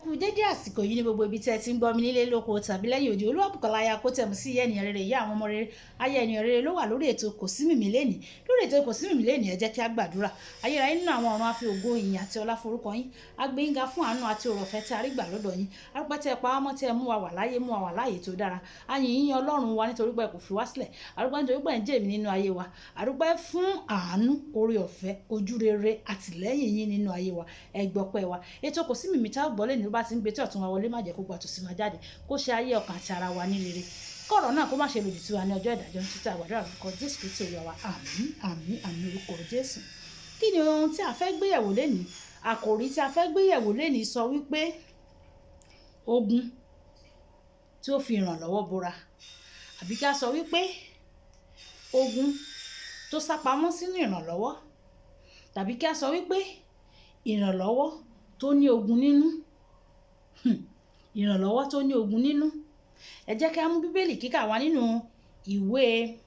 Kú dédé àsìkò yìí ní gbogbo ibi tí ẹ ti ń gbọ́ mi nílé lóko tàbí lẹ́yìn odi. Olúwabùkọ́lá aya kó tẹ̀mú sí ìyá ènìyàn rere, ìyá àwọn ọmọ rere, aya ènìyàn rere ló wà lórí ètò Kò sí mímì lénìí. Lórí ètò Kò sí mímì lénìí, ẹ jẹ́ kí a gbàdúrà. Ayérayé nínú àwọn ọ̀run, a fi ògo, ìyìn àti ọlá forúkọ yín. A gbé yín ga fún àánú àti oore ọ̀fẹ́ tí a rí gbà lọ́dọ̀ yín. A dúpẹ́ tí ẹ pa wá mọ́, tí ẹ mú wa wà láyé, mú wa wà láàyè tó dára. A yìn yín, Ọlọ́run wa, nítorí pé ẹ kò fi wá sílẹ̀. A dúpẹ́ nítorí pé ẹ ń jẹ́ èmi nínú ayé wa. A dúpẹ́ fún àánú, oore ọ̀fẹ́, ojú rere, àtìlẹ́yìn yín nínú ayé wa. Ẹ gbọpẹ́ wa. Ètò Kò sí mímì tá a gbọ́ lẹ́nu bá ti ń gbé tí ọ̀tún wa wọlé, má jẹ́ kó gba tòsí wa jáde, kó ṣe ayé ọkàn àti ara wa ní rere. Kọ̀rọ̀ náà kó má ṣe lòdì sí wa ní ọjọ́ ìdájọ́, títí àgbàdo àrùkọ Jésù Kristi Olúwa wa. Àmín, àmín, àmín, orúkọ Jésù. Kí ni ohun tí a fẹ́ gbéyẹ̀wò lénìí? Àkòrí tí a fẹ́ gbéyẹ̀wò lénìí sọ wípé ogun tí ó fi ìrànlọ́wọ́ bora, àbí kí a sọ wípé ogun tó sápamọ́ sínú ìrànlọ́wọ́, tàbí kí a sọ wípé ìrànlọ́wọ́ tó ní ogun nínú. Ìrànlọ́wọ́ tó ní ogun nínú. Ẹ jẹ́ kí a mú Bíbélì kíkà wá nínú ìwé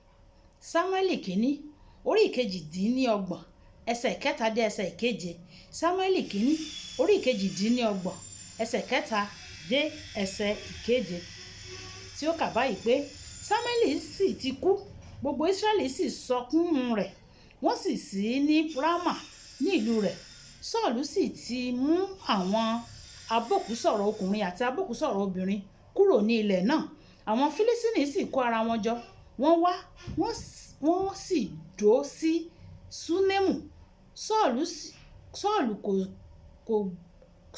Sámúẹ́lì kínní, orí 28, ẹsẹ̀ 3 dé ẹsẹ̀ 7. Sámúẹ́lì kínní, orí 28, ẹsẹ̀ 3 dé ẹsẹ̀ 7, tí ó kà báyìí pé, Sámúẹ́lì sì ti kú, gbogbo Ísírẹ́lì sì sọkún rẹ̀, wọ́n sì sí ní Rámà ní ìlú rẹ̀. Sọ́ọ̀lù sì ti mú àwọn abókùsọ̀rọ̀ ọkùnrin àti abókùsọ̀rọ̀ obìnrin kúrò ní ilẹ̀ náà. Àwọn Fílístínì sì kó ara wọn jọ, wọ́n wá, wọ́n sì dó sí Ṣúnẹ́mù.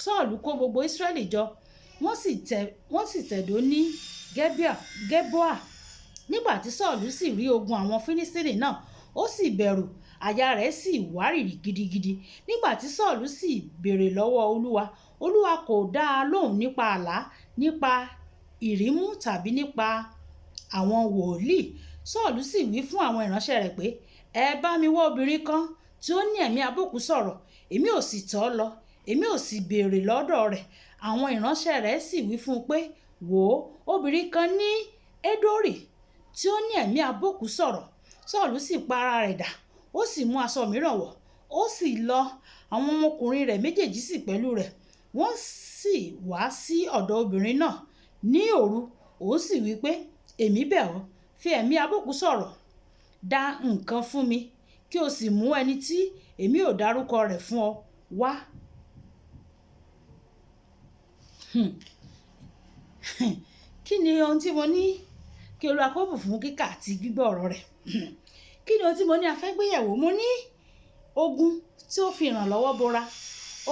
Sọ́ọ̀lù kó gbogbo Ísírẹ́lì jọ, wọ́n sì tẹ̀dó ní Gẹ́bọ́à. Nígbà tí Sọ́ọ̀lù sì rí ogun àwọn Fílístínì náà, ó sì bẹ̀rù, àyà rẹ̀ sì wárìrì gidigidi. Nígbà tí Sọ́ọ̀lù sì béèrè lọ́wọ́ Olúwa, Olúwa kò dá a lóhùn nípa àlá, nípa ìrímú tàbí nípa àwọn wòlíì. Sọ́ọ̀lù sì wí fún àwọn ìránṣẹ́ rẹ̀ pé, ẹ bá mi wá obìnrin kan tí ó ní ẹ̀mí abókùsọ̀rọ̀, èmi ò sì tọ̀ ọ́ lọ, èmi ò sì béèrè lọ́dọ̀ rẹ̀. Àwọn ìránṣẹ́ rẹ̀ sì wí fún un pé, wò ó, obìnrin kan ní Édórì tí ó ní ẹ̀mí abókùsọ̀rọ̀. Sọ́ọ̀lù sì pa ara rẹ̀ dà, ó sì mú aṣọ mìíràn wọ̀, ó sì lọ. Àwọn ọmọkùnrin rẹ̀ méjèèjì sì pẹ̀lú rẹ̀. Wọ́n sì wá sí ọ̀dọ̀ obìnrin náà ní òru. Òun sì wí pé, èmi bẹ̀ ọ́, fi ẹ̀mí abókùsọ̀rọ̀ dá nǹkan fún mi, kí o sì mú ẹni tí èmi ò dárúkọ rẹ̀ fún ọ wá. Kí ni ohun tí mo ní kí Olúwa kó bù fún kíkà àti gbígbọ́ ọ̀rọ̀ rẹ̀? Kí ni ohun tí mo ní a fẹ́ gbéyẹ̀wò? Mo ní ogun tí ó fi ìrànlọ́wọ́ bora.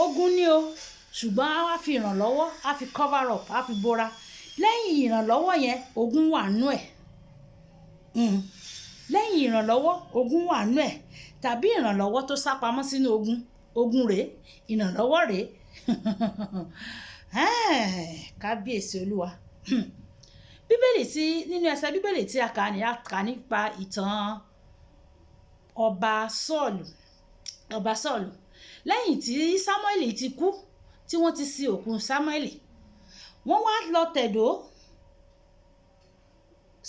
Ogun ni o, ṣùgbọ́n a wá fi ìrànlọ́wọ́, a fi cover up, a fi bora. Lẹ́yìn ìrànlọ́wọ́ yẹn, ogun wà nú ẹ̀. Lẹ́yìn ìrànlọ́wọ́, ogun wà nú ẹ̀. Tàbí ìrànlọ́wọ́ tó sápamọ́ sínú ogun. Ogun rèé, ìrànlọ́wọ́ rèé. Kábíyèsí Olúwa. Bíbélì tí nínú ẹsẹ̀ Bíbélì tí a kà ní, a kà nípa ìtàn ọba Sọ́ọ̀lù. Ọba Sọ́ọ̀lù. Lẹ́yìn tí Sámúẹ́lì ti kú, tí wọ́n ti sin òkú Sámúẹ́lì, wọ́n wá lọ tẹ̀dó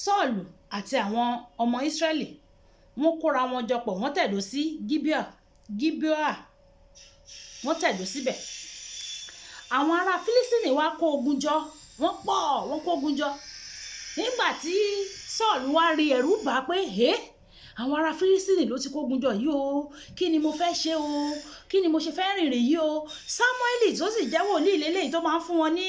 Sọ́ọ̀lù àti àwọn ọmọ Ísírẹ́lì. Wọ́n kóra wọn jọ pọ̀, wọ́n tẹ̀dó sí Gíbíà. Wọ́n tẹ̀dó síbẹ̀. Àwọn ará Fílístínì wá kó ogun jọ, wọ́n pọ̀, wọ́n kó ogun jọ. Nígbà tí Sọ́ọ̀lù wá rí, ẹ̀rù bà pé, "Hé, àwọn ará Fílístínì ló ti kó ogun jọ yìí o. Kí ni mo fẹ́ ṣe o? Kí ni mo ṣe fẹ́ rìnrìn yìí o?" Sámúẹ́lì tó sì jẹ́ wòlíì lélẹ́yìí tó máa ń fún wọn ní,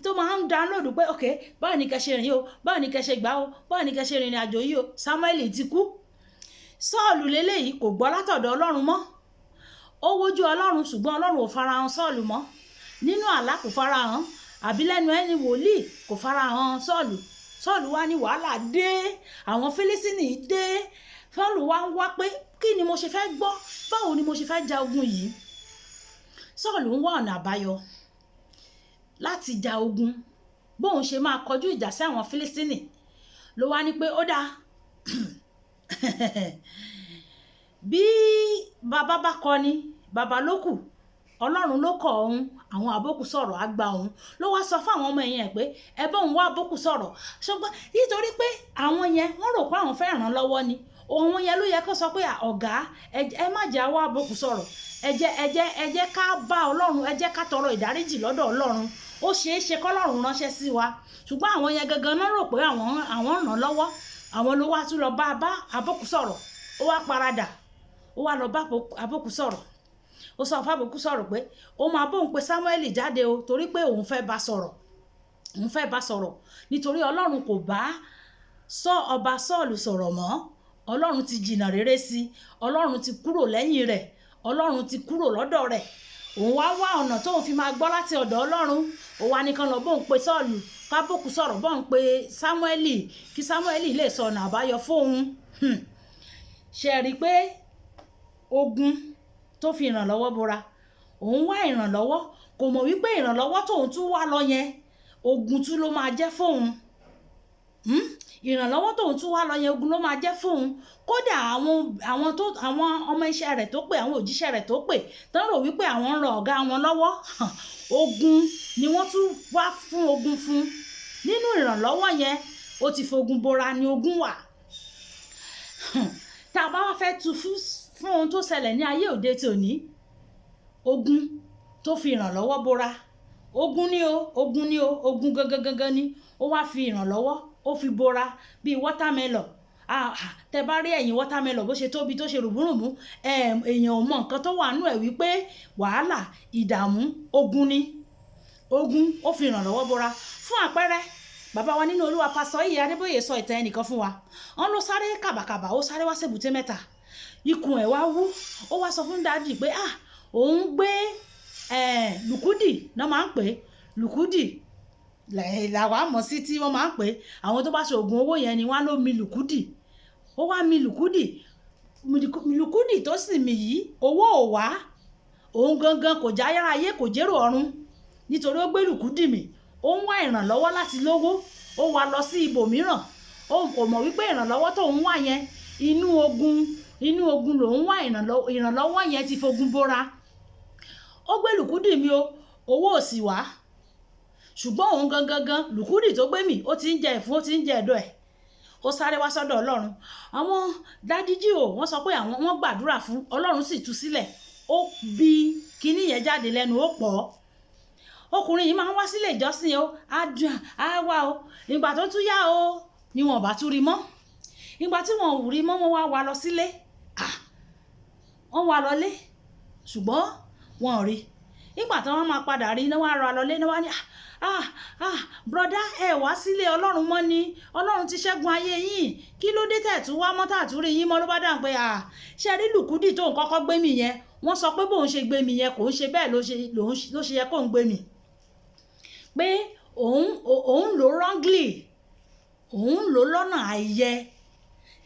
tó máa ń download pé, "Okay, báwo ni kẹ́ ṣe rìn o? Báwo ni kẹ́ ṣe gbà o? Báwo ni kẹ́ ṣe rìnrìn àjò yìí o?" Sámúẹ́lì ti kú. Sọ́ọ̀lù lélẹ́yìí kò gbọ́ látọ̀dọ̀ Ọlọ́run mọ́. Ó wojú Ọlọ́run, ṣùgbọ́n Ọlọ́run ò farahàn Sọ́ọ̀lù mọ́. Nínú àlá kò farahàn, àbí lẹ́nu ẹni wòlíì kò farahàn Sọ́ọ̀lù. Sọ́ọ̀lù wá ní wàhálà dé, àwọn Fílístínì dé. Sọ́ọ̀lù wá ń wá pé, kí ni mo ṣe fẹ́ gbọ́? Báwo ni mo ṣe fẹ́ ja ogun yìí? Sọ́ọ̀lù ń wá ọ̀nà àbáyọ láti ja ogun. Bóun ṣe máa kọjú ìjà sí àwọn Fílístínì ló wá ní pé ó dáa. Bí baba bá kọ ni, baba ló kù, Ọlọ́run ló kọ òun, àwọn abókùsọ̀rọ̀ á gba òun. Ló wá sọ fún àwọn ọmọ ẹ̀yìn ẹ̀ pé ẹ bá òun wá abókùsọ̀rọ̀. Ṣùgbọ́n nítorí pé àwọn yẹn wọ́n rò pé àwọn fẹ́ ràn án lọ́wọ́ ni, Òun yẹn ló yẹ kó sọ pé, "Ọ̀gá, ẹ má jẹ́ àwa àbòkù sọ̀rọ̀. Ẹ jẹ́ ká bá Ọlọ́run, ẹ jẹ́ ká tọrọ ìdáríjì lọ́dọ̀ Ọlọ́run. Ó ṣeé ṣe kọ́lọ́run ránṣẹ́ sí wa." Ṣùgbọ́n àwọn yẹn gangan náà rò pé àwọn ràn lọ́wọ́. Àwọn ló wá tún lọ bá abókù sọ̀rọ̀. Ó wá paradà, ó wá lọ bá abókù sọ̀rọ̀. Ó sọ fún abókù sọ̀rọ̀ pé ó máa bóun pe Samuel jáde o, torí pé òun fẹ́ bá sọ̀rọ̀, òun fẹ́ bá sọ̀rọ̀, nítorí Ọlọ́run kò bá sọ ọba Sọ́ọ̀lù sọ̀rọ̀ mọ́. Ọlọ́run ti jìnnà rere sí, Ọlọ́run ti kúrò lẹ́yìn rẹ̀, Ọlọ́run ti kúrò lọ́dọ̀ rẹ̀. Òun wá wá ọ̀nà tóun fi máa gbọ́ láti ọ̀dọ̀ Ọlọ́run. Ó wá nìkan lọ bóun pe Sọ́ọ̀lù, kábòkù sọ̀rọ̀, bóun pe Sámúẹ́lì, kí Sámúẹ́lì lè sọ ọ̀nà àbáyọ fóun. Ṣe rí i pé ogun tó fi ìrànlọ́wọ́ bora, òun wá ìrànlọ́wọ́, kò mọ̀ wípé ìrànlọ́wọ́ tóun tún wá lọ yẹn, ogun tún ló máa jẹ́ fóun. Ìrànlọ́wọ́ tóun tún wá lọ yẹn, ogun ló máa jẹ́ fóun. Kódà àwọn ọmọ iṣẹ́ rẹ̀ tó pè, àwọn òjíṣẹ́ rẹ̀ tó pè, tán rò wípé àwọn ń ran ọ̀gá wọn lọ́wọ́, ogun ni wọ́n tún wá fún, ogun fún. Nínú ìrànlọ́wọ́ yẹn, ó ti fogun bora ni ogun wà. Tá a bá wá fẹ́ tu fún ohun tó ṣẹlẹ̀ ní ayé òde tòní, ogun tó fi ìrànlọ́wọ́ bora, ogun ni o, ogun ni o, ogun gangan gangan ni. Ó wá fi ìrànlọ́wọ́, ó fi bora bíi watermelon. Tẹ bá rí ẹ̀yìn watermelon, bó ṣe tóbi tó ṣe rùbúrùbú, èèyàn ò mọ nǹkan tó wà nínú ẹ̀ wípé wàhálà, ìdààmú, ogun ni. Ogun ó fi ìrànlọ́wọ́ bora. Fún àpẹẹrẹ, bàbá wa nínú Olúwa, Pásítọ̀ Ìyè Adébóyè, sọ ìtàn ẹnìkan fún wa. Wọ́n ló sáré kàbàkàbà, ó sáré wá sébùté mẹ́ta, ikùn ẹ̀ wá wú. Ó wá sọ fún daddy pé, ah, òun gbé lùkúdì náà máa ń pè é, lùkúdì làwa mọ̀ sí tí wọ́n máa ń pè é. Àwọn tó bá ṣe oògùn owó yẹn ni wọ́n á ló mi lùkúdì. Ó wá mi lùkúdì. Lùkúdì tó sì mì yìí, owó ò wá. Òun gangan kò já yára ayé, kò jérò ọ̀run, nítorí ó gbé lùkúdì mì. Ó ń wá ìrànlọ́wọ́ láti lówó, ó wá lọ sí ibòmíràn. Ó kò mọ̀ wípé ìrànlọ́wọ́ tó ń wá yẹn, inú ogun lòún wá ìrànlọ́wọ́ yẹn ti fogun bóra. Ó gbé lùkúdì mi o, owó ò sì wá, ṣùgbọ́n òun gangan gan, lùkúdì tó gbé mì, ó ti ń jẹ ẹ̀fún, ó ti ń jẹ ẹ̀dọ̀ ẹ̀. Ó sáré wá sọ́dọ̀ Ọlọ́run. Àwọn daddy G.O, wọ́n sọ pé àwọn wọ́n gbàdúrà fún, Ọlọ́run sì tú sílẹ̀. Ó bí kinní yẹn jáde lẹ́nu, ó pọ̀. Ọkùnrin yìí máa ń wá sílé ìjọsìn o, á dùn á wá o. Ìgbà tó tún yá o, ni wọn ò bá tún rí mọ́. Ìgbà tí wọn ò rí mọ́, wọ́n wá wá lọ sílé. Ah, wọ́n wá lọlé, ṣùgbọ́n wọn ò rí. Nígbà tí wọ́n máa padà rí ní, wọ́n á ra lọlé ní, wọ́n á ní, "Ah, ah, brother, ẹ wá sílé Ọlọ́run mọ́ ni? Ọlọ́run ti ṣẹ́gun ayé yín. Kí ló dé tẹ̀ tún wá mọ́ tà tún rí yín mọ́?" Ló bá dáhùn pé, "Ah, ṣe rí lùkúdì tó ń kọ́kọ́ gbé mi yẹn, wọ́n sọ pé bóun ṣe gbé mi yẹn, kò ń ṣe bẹ́ẹ̀ ló ṣe yẹ kóun gbé mi, pé òun lò wrongly, òun lò lọ́nà àìyẹ.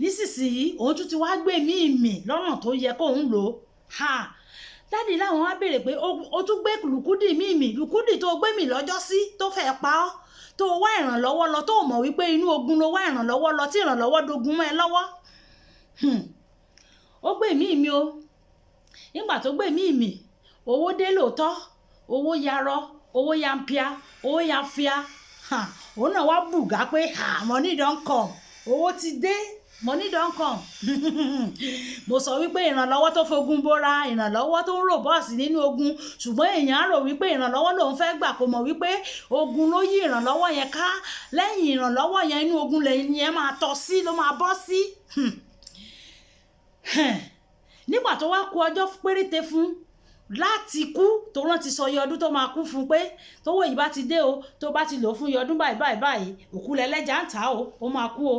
Nísinsìnyí, òun tún ti wá gbé míì mì lọ́nà tó yẹ kóun lò ó." Ha, daddy láwọn wá béèrè pé, "Ó tún gbé lùkúdì míì mì? Lùkúdì tó gbé mì lọ́jọ́ sí tó fẹ́ pa ọ́, tó wá ìrànlọ́wọ́ lọ, tó mọ̀ wípé inú ogun ló wá ìrànlọ́wọ́ lọ, tí ìrànlọ́wọ́ dogun mọ́ ẹ lọ́wọ́." Ó gbé míì mi o. Nígbà tó gbé míì mì, owó dé lóòótọ́, owó yarọ, owó yampia, owó yanfia. Òun náà wá bùgá pé, "Money don come, owó ti dé, money don come." Mo sọ wípé ìrànlọ́wọ́ tó fogun bóra, ìrànlọ́wọ́ tó ń rò bọ́ọ̀sì nínú ogun. Ṣùgbọ́n èèyàn á rò wípé ìrànlọ́wọ́ lòun fẹ́ gbà, kò mọ̀ wípé ogun ló yí ìrànlọ́wọ́ yẹn ká. Lẹ́yìn ìrànlọ́wọ́ yẹn, inú ogun lẹ́yìn yẹn máa tọ́ sí, ló máa bọ́ sí. Nígbà tó wá kù ọjọ́ péréte fún láti kú, tó rántí sọ iye ọdún tó máa kú fún pé tówó yìí bá ti dé o, tó bá ti lò ó fún iye ọdún báyìí báyìí báyìí, òkú lẹ́lẹ́jà ń tà o, ó máa kú o,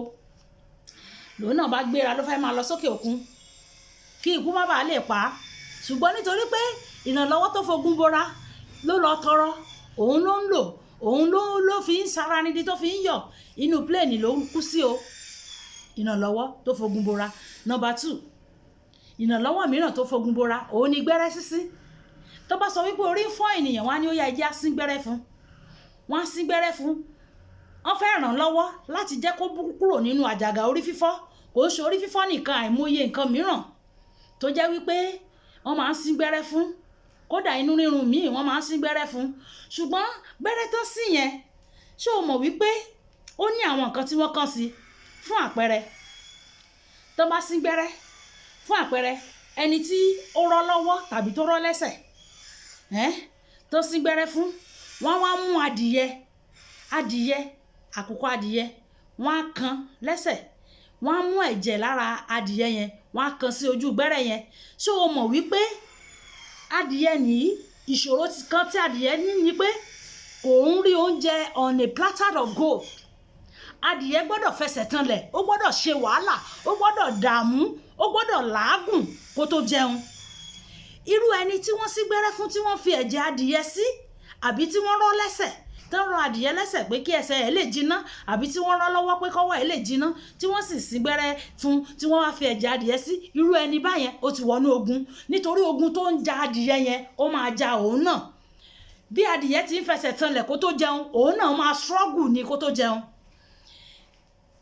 lòun náà bá gbéra, ló fẹ́ máa lọ sókè òkun kí ikú má bàa lè pa á. Ṣùgbọ́n nítorí pé ìrànlọ́wọ́ tó fogun bora ló lọ tọrọ, òun ló ń lò, òun ló fi ń sara nídìí tó fi ń yọ̀, inú plane ló ń kú sí o. Ìrànlọ́wọ́ tó fogun bora. Number two, ìrànlọ́wọ́ mìíràn tó fogun bora, òun ni gbẹ́rẹ́ sísín. Tó bá sọ wípé orí ń fọ́ ènìyàn, wá ní ó yá, ẹ jẹ́ á sín gbẹ́rẹ́ fún. Wọ́n á sín gbẹ́rẹ́ fún, wọ́n fẹ́ ràn lọ́wọ́ láti jẹ́ kó kúrò nínú àjàgà orí fífọ́. Kò ń ṣe orí fífọ́ nìkan, àìmọye nǹkan mìíràn tó jẹ́ wípé wọ́n máa ń sín gbẹ́rẹ́ fún. Kódà inú rírun míì, wọ́n máa ń sín gbẹ́rẹ́ fún. Ṣùgbọ́n gbẹ́rẹ́ tó sí yẹn, ṣé o mọ̀ wípé ó ní àwọn nǹkan tí wọ́n kàn sí? Fún àpẹẹrẹ, Tó bá sín gbẹ́rẹ́, fún àpẹẹrẹ, ẹni tí ó rọ́ lọ́wọ́ tàbí tó rọ́ lẹ́sẹ̀, tó sín gbẹ́rẹ́ fún, wọ́n wá mú adìyẹ, adìyẹ, àkùkọ adìyẹ, wọ́n á kan lẹ́sẹ̀, wọ́n á mú ẹ̀jẹ̀ lára adìyẹ yẹn, wọ́n á kan sí ojú gbẹ́rẹ́ yẹn. Ṣé o mọ̀ wípé adìyẹ nìyí, ìṣòro kan tí adìyẹ ní ni pé kò ń rí oúnjẹ on a platter of gold? Adìyẹ gbọ́dọ̀ fẹsẹ̀ tanlẹ̀, ó gbọ́dọ̀ ṣe wàhálà, ó gbọ́dọ̀ dààmú, ó gbọ́dọ̀ làágùn kó tó jẹun. Irú ẹni tí wọ́n sí gbẹ́rẹ́ fún, tí wọ́n fi ẹ̀jẹ̀ adìyẹ sí, àbí tí wọ́n rọ́ lẹ́sẹ̀, tó ń rọ adìyẹ lẹ́sẹ̀ pé kí ẹsẹ̀ ẹ̀ lè jiná, àbí tí wọ́n rọ́ lọ́wọ́ pé kọ́wọ́ ẹ̀ lè jiná, tí wọ́n sì sí gbẹ́rẹ́ fún, tí wọ́n wá fi ẹ̀jẹ̀ adìyẹ sí, irú ẹni báyẹn, ó ti wọnú ogun, nítorí ogun tó ń ja adìyẹ yẹn, ó máa ja òun náà. Bí adìyẹ ti ń fẹsẹ̀ tanlẹ̀ kó tó jẹun, òun náà máa struggle ní kó tó jẹun,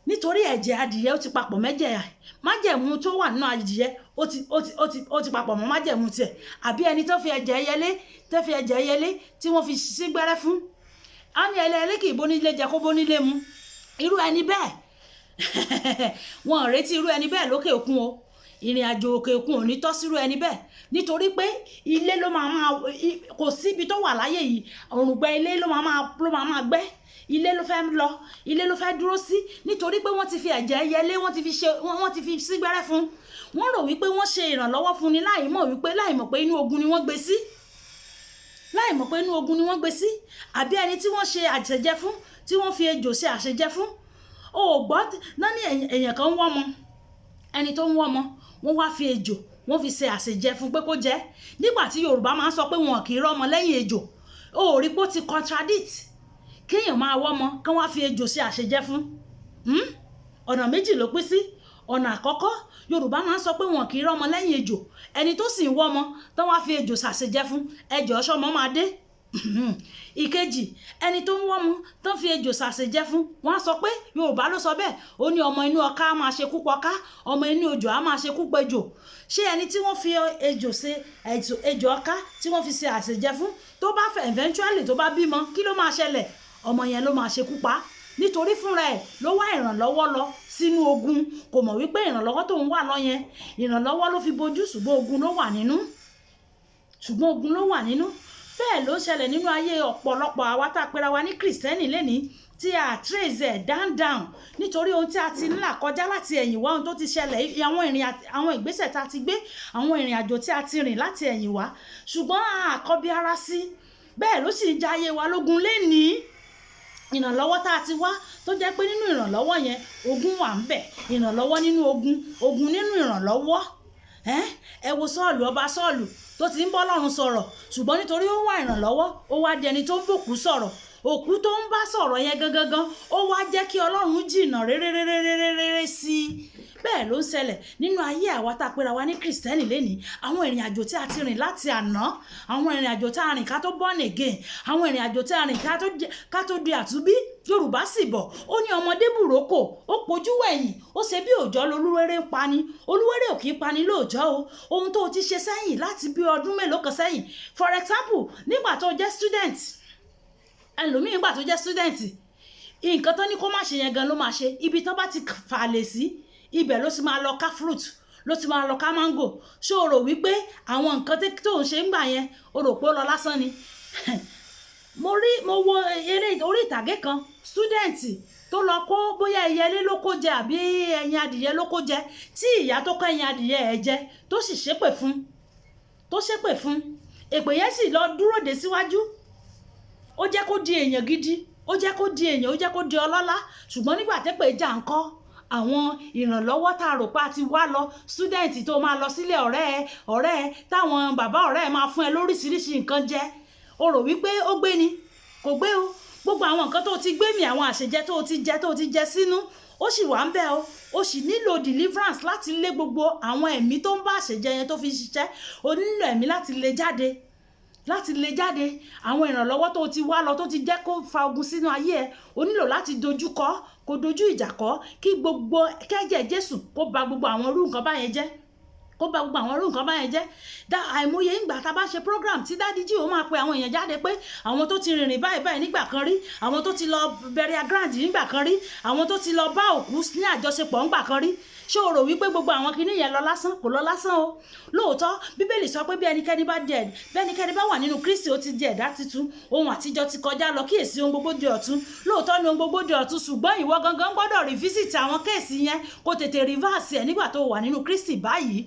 nítorí ẹ̀jẹ̀ adìyẹ, ó ti papọ̀ mẹ́jẹ̀ májẹ̀mú tó wà nínú adìyẹ, ó ti papọ̀ mọ́ májẹ̀mú tiẹ̀. Àbí ẹni tó fi ẹ̀jẹ̀ ẹyẹlé, tó fi ẹ̀jẹ̀ ẹyẹlé tí wọ́n fi sí gbẹ́rẹ́ fún, á ní ẹlẹ́ẹ̀lẹ́ kì í bónílé jẹ kó bónílé mu. Irú ẹni bẹ́ẹ̀, wọn ò retí irú ẹni bẹ́ẹ̀ lókè òkun o. Ìrìn àjò òkè òkun ò ní tọ́ sírú ẹni bẹ́ẹ̀, nítorí pé ilé ló máa máa, kò síbi tó wà láyé yìí, òrùngbẹ ilé ló máa máa gbẹ́. Ilé ló fẹ́ lọ, ilé ló fẹ́ dúró sí, nítorí pé wọ́n ti fi ẹ̀jẹ̀ ẹyẹlé, wọ́n ti fi ṣe, wọ́n ti fi sígbẹ́rẹ́ fún. Wọ́n rò wípé wọ́n ṣe ìrànlọ́wọ́ fún ni, láì mọ̀ pé inú ogun ni wọ́n gbé sí, láì mọ̀ pé inú ogun ni wọ́n gbé sí. Àbí ẹni tí wọ́n ṣe àṣejẹ fún, tí wọ́n fi ejò ṣe àṣejẹ fún, o ò gbọ́ náà ní èèyàn kan ń wọ́mọ, ẹni tó ń wọ́mọ, wọ́n wá fi ejò, wọ́n fi ṣe àṣejẹ fún pé kó jẹ. Nígbà tí Yorùbá máa ń sọ pé wọn kì í rọ́mọ lẹ́yìn ejò, o ò rí pé ó ti contradict kéèyàn máa wọ́mọ, kán wá fi ejò ṣe àṣejẹ fún? Ọ̀nà méjì ló pín sí. Ọ̀nà àkọ́kọ́, Yorùbá máa ń sọ pé wọn kì í rọ́mọ lẹ́yìn ejò. Ẹni tó sì ń wọ́mọ, tán wá fi ejò ṣàṣejẹ fún, ẹjọ́, ṣọmọ máa dé? Ìkejì, ẹni tó ń wọ́mọ tán fi ejò ṣàṣejẹ fún, wọ́n á sọ pé Yorùbá ló sọ bẹ́ẹ̀, ó ní ọmọ inú ọká á máa ṣekú pọká, ọmọ inú ejò á máa ṣekú pejò. Ṣé ẹni tí wọ́n fi ejò ṣe, ejò ọká tí wọ́n fi ṣe àṣejẹ fún, tó bá fẹ́ eventually tó bá bímọ, kí ló máa ṣẹlẹ̀? Ọmọ yẹn ló máa ṣekú pa, nítorí fúnra ẹ̀ ló wá ìrànlọ́wọ́ lọ sínú ogun. Kò mọ̀ wípé ìrànlọ́wọ́ tó ń wà lọ yẹn, ìrànlọ́wọ́ ló fi bojú, ṣùgbọ́n ogun ló wà nínú, ṣùgbọ́n ogun ló wà nínú. Bẹ́ẹ̀ ló ń ṣẹlẹ̀ nínú ayé ọ̀pọ̀lọpọ̀ àwa tá a pera wa ní Kìrìsìtẹ́nì lénìí, tí a trace ẹ̀ down down, nítorí ohun tí a ti ń là kọjá láti ẹ̀yìn wá, ohun tó ti ṣẹlẹ̀, àwọn ìrìn, àwọn ìgbésẹ̀ tá a ti gbé, àwọn ìrìn àjò tí a ti rìn láti ẹ̀yìn wá, ṣùgbọ́n a kọbi ara sí. Bẹ́ẹ̀ ló sì ń ja ayé wa lógun lénìí. Ìrànlọ́wọ́ tá a ti wá, tó jẹ́ pé nínú ìrànlọ́wọ́ yẹn, ogun wà ń bẹ̀. Ìrànlọ́wọ́ nínú ogun, ogun nínú ìrànlọ́wọ́. Ẹ wo Sọ́ọ̀lù, ọba Sọ́ọ̀lù tó ti ń bọ́ Ọlọ́run sọ̀rọ̀, ṣùgbọ́n nítorí ó wá ìrànlọ́wọ́, ó wá di ẹni tó ń bòkú sọ̀rọ̀. Òkú tó ń bá sọ̀rọ̀ yẹn gangan, ó wá jẹ́ kí Ọlọ́run jìnnà réréréréréré sí i. Bẹ́ẹ̀ ló ń ṣẹlẹ̀ nínú ayé àwa tá a pera wa ní Kìrìsìtẹ́nì lénìí. Àwọn ìrìn àjò tí a ti rìn láti àná, àwọn ìrìn àjò tí a rìn ká tó born again, àwọn ìrìn àjò tí a rìn ká tó di àtúbí. Yorùbá sì bọ̀, ó ní ọmọdé bùrókò, ó pojú wẹ̀yìn, ó ṣe bí òòjọ́ lolúwéré ń pani. Olúwéré ò kì í pani lóòjọ́ o. Ohun tó o ti ṣe sẹ́yìn láti bí ọdún mélòó kan sẹ́yìn, for example, nígbà tó jẹ́ student, ẹlòmíì nígbà tó jẹ́ student, nǹkan tó ní kó má ṣe yẹn gan ló máa ṣe. Ibi tó bá ti fàlè sí, ibẹ̀ ló ti máa lọ ká fruit, ló ti máa lọ ká mango. Ṣé o rò wípé àwọn nǹkan tó ń ṣe ń gbà yẹn, o rò pé ó lọ lásán ni? Mo rí, mo wo eré orí ìtàgé kan, student tó lọ kó, bóyá ẹyẹlé ló kó jẹ àbí ẹyin adìyẹ ló kó jẹ, tí ìyá tó kó ẹyin adìyẹ ẹ jẹ, tó sì ṣépè fún, tó ṣépè fún, èpè yẹn sì lọ dúró dé síwájú. Ó jẹ́ kó di èèyàn gidi, ó jẹ́ kó di èèyàn, ó jẹ́ kó di ọlọ́lá. Ṣùgbọ́n nígbà tẹ́pẹ̀ jà ń kọ́, àwọn ìrànlọ́wọ́ tá a rò pa ti wá lọ, student tó máa lọ sílé ọ̀rẹ́ ẹ, ọ̀rẹ́ ẹ táwọn bàbá ọ̀rẹ́ ẹ máa fún ẹ lóríṣiríṣi nǹkan jẹ, o rò wípé ó gbé ni, kò gbé o. Gbogbo àwọn nǹkan tó ti gbé mi, àwọn àṣejẹ tó ti jẹ, tó ti jẹ sínú, ó sì wà ń bẹ o. Ó sì nílò deliverance láti lé gbogbo àwọn ẹ̀mí tó ń bá àṣejẹ yẹn tó fi ṣiṣẹ́. O nílò ẹ̀mí láti lé jáde, láti lè jáde. Àwọn ìrànlọ́wọ́ tó ti wá lọ, tó ti jẹ́ kó fa ogun sínú ayé ẹ, o nílò láti dojú kọ, kó dojú ìjà kọ, kí gbogbo kẹ́jẹ̀ Jésù kó ba gbogbo àwọn irú nǹkan báyẹn jẹ́, kó ba gbogbo àwọn irú nǹkan báyẹn jẹ́. Dá àìmọye ìgbà tá a bá ṣe program tí Daddy G.O máa pe àwọn èèyàn jáde pé àwọn tó ti rìnrìn báyìí báyìí nígbà kan rí, àwọn tó ti lọ burial ground nígbà kan rí, àwọn tó ti lọ bá òkú ní àjọṣepọ̀ nígbà kan rí. Ṣé o rò wípé gbogbo àwọn kinní yẹn lọ lásán? Kò lọ lásán o. Lóòótọ́, Bíbélì sọ pé bí ẹnikẹ́ni bá wà nínú Kristi, ó ti di ẹ̀dá tuntun, ohun àtijọ́ ti kọjá lọ, kíyèsí, ohun gbogbo di ọ̀tun. Lóòótọ́ ni ohun gbogbo di ọ̀tun, ṣùgbọ́n ìwọ gangan gbọ́dọ̀ revisit àwọn case yẹn, kó tètè reverse ẹ̀ nígbà tó wà nínú Kristi báyìí.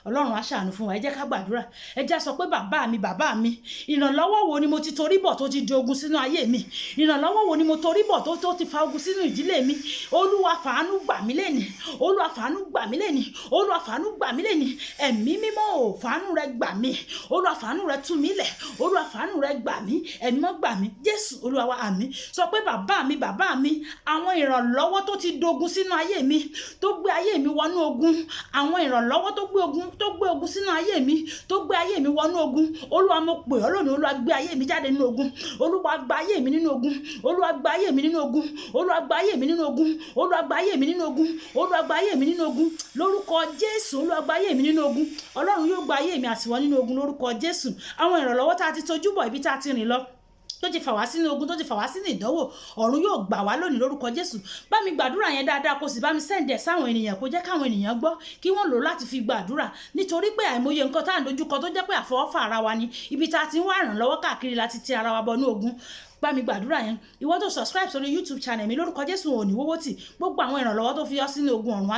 Ọlọ́run á ṣàánú fún wa. Ẹ jẹ́ ká gbàdúrà. Ẹ jẹ́ sọ pé, "Bàbá mi, bàbá mi, ìrànlọ́wọ́ wo ni mo ti torí bọ̀ tó ti di ogun sínú ayé mi? Ìrànlọ́wọ́ wo ni mo torí bọ̀ tó ti fa ogun sínú ìdílé mi? Olúwa, fàánú gbà mí lẹ́nìí. Olúwa, fàánú gbà mí lẹ́nìí. Olúwa, fàánú gbà mí lẹ́nìí. Ẹ̀mí Mímọ́ ò, fàánú rẹ gbà mí. Olúwa, fàánú rẹ tú mi lẹ̀. Olúwa, fàánú rẹ gbà mí. Ẹ̀mí mọ́, gbà mí." Jésù Olúwa wa, àmín. Sọ pé, "Bàbá mi, bàbá mi, àwọn ìrànlọ́wọ́ tó ti dogun sínú ayé mi, tó gbé ayé mi wọnú ogun, àwọn ìrànlọ́wọ́ tó gbé ogun sínú ayé mi, tó gbé ayé mi wọnú ogun, Olúwa, mo pè ọ́ lónìí. Olúwa, gbé ayé mi jáde nínú ogun. Olúwa, gba ayé mi nínú ogun. Olúwa, gba ayé mi nínú ogun. Olúwa, gba ayé mi nínú ogun. Olúwa, gba ayé mi nínú ogun. Olúwa, gba ayé mi nínú ogun lórúkọ Jésù. Olúwa, gba ayé mi nínú ogun." Ọlọ́run yóò gba ayé mi àtiwọ́ nínú ogun lórúkọ Jésù. Àwọn ìrànlọ́wọ́ tá a ti tojú bọ̀, ibi tá a ti rìn lọ, tó ti fà wá sínú ogun, tó ti fà wá sínú ìdánwò, ọ̀run yóò gbà wá lónìí lórúkọ Jésù. Bá mi gbàdúrà yẹn dáadáa, kó sì bá mi send ẹ̀ sáwọn ènìyàn, kó jẹ́ káwọn ènìyàn gbọ́, kí wọ́n lò láti fi gbàdúrà, nítorí pé àìmọye nǹkan tá à ń dojúkọ tó jẹ́ pé àfọwọ́fà ara wa ni. Ibi tá a ti ń wá ìrànlọ́wọ́ káàkiri láti ti ara wa bọnú ogun. Bá mi gbàdúrà yẹn. Ìwọ tó subscribe sórí YouTube channel mi, lórúkọ Jésù, ò ní wówó tì. Gbogbo àwọn ìrànlọ́wọ́ tó fi ọ́ sínú ogun, ọ̀run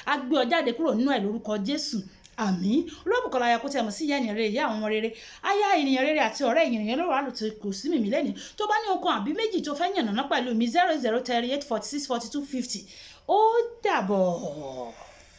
á gbé ọ jáde kúrò nínú ẹ̀ lórúkọ Jésù, àmín. Olúwabùkọ́lá ayọ̀ kó tí a mọ̀ sí ìyá ènìyàn rere, ìyá àwọn ọmọ rere, aya ènìyàn rere àti ọ̀rẹ́ ènìyàn ló wà lóòótọ́. Kò sí mímí lẹ́ni tó bá ní ohun àbí méjì tó fẹ́ yànnàná pẹ̀lú mi, 0038464250. Ó dàbọ̀.